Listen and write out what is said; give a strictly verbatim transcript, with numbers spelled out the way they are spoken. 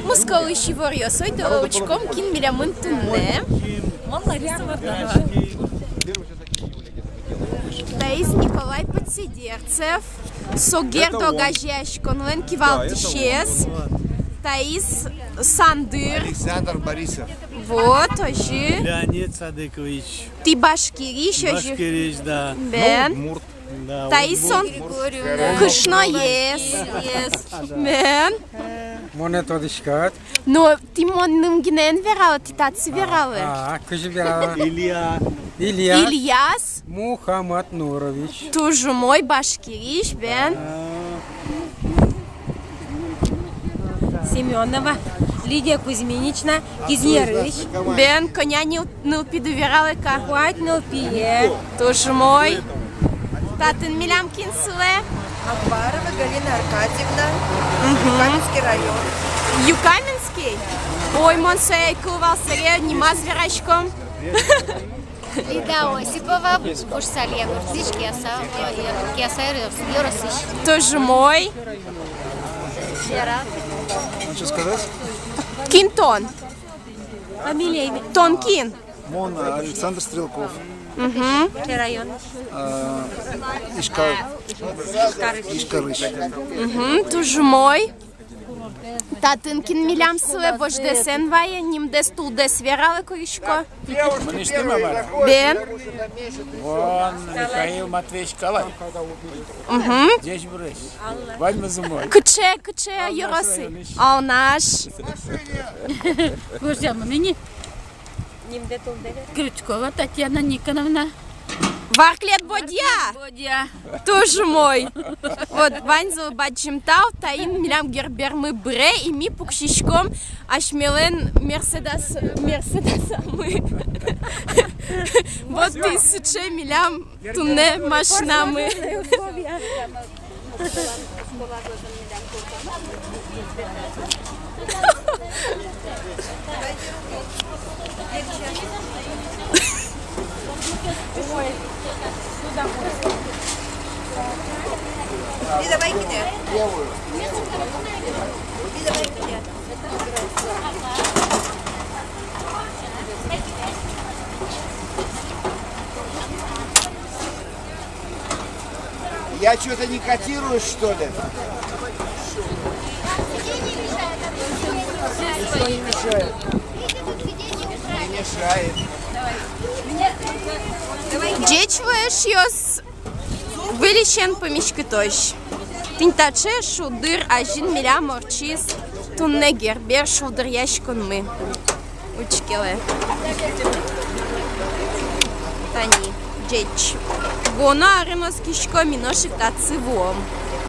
Мускаысь иворъёс, ойдолэ учком, кин милямын туннэ. Мон Лариса Варданова. Таиз Николай Подсидерцев, со Герд огазеяськонлэн кивалтӥсез. Таиз Сандыр. Александр Борисов. Вот, озьы. Леонид Садыкович. Тӥ башкирысь, озьы. Башкирысь, да. Бен. Ну, удмурт. Да, таиз удмурт. Со кышноез. Бен. Монэ тодӥськод. Но тӥ монэным гинэ эн вералэ, тӥ татчы вералэ. А, а, кызьы вералэ? Илья. Ильяс. Ильяс. Мухаммаднурович. Туж умой, Башкирысь, бен. А. Семёнова Лидия Кузьминична, Кизнерысь. Бен, кӧня ныл-, нылпиды, вералэ-ка. Куать нылпие. Туж умой. Татын милям кин сылэ? Акбарова Галина Аркадьевна, мгм. Юкаменский район. Юкаменский? Ой, мон сое ӧй кыл вал, собере нимаз вераськом. Лида Осипова, Бушсалья гуртысь, Кияса, э, Кияса ёросысь. Туж умой. Вера. Хочу сказать. Кин тон? Фамилия, имя. Тон кин? Мон, э, Александр Стрелков. Мгм. Кыӵе район? Э, Ижка-, Ижкарысь. Ижкарысь. Мгм, туж умой. Татын кин милям сылэ, вождэс эн вае, нимдэс, тулдэс вералэ, курисько. Мынэсьтым-а вара? Бен. Вон Михаил Матвеевич Калай. Мгм. Ӟечбуресь. Ваньмыз умой. Кыӵе, кыӵе ёросысь? Алнаш. Гожъямын ини. Крючкова Татьяна Никоновна. Варклед Бодья? Бодья. Туж умой. Вот, ваньзылы бадӟым тау, таин милям Гербермы быре, и ми пуксиськом асьмелэн Мерседес, Мерседесамы. Вот и сыӵе милям туннэ машинамы. Я чё-то не котирую, что ли? Ничего не мешает. Не мешает. Ӟеч вуэ, эшъёс, выльысен пумиськытозь. Тӥни таӵе шулдыр азьын милям ортчиз туннэ Гербер шулдыръяськонмы. Учкелэ. Тани, ӟеч. Вуоно арын оскисько, ми нош ик татчы вуом.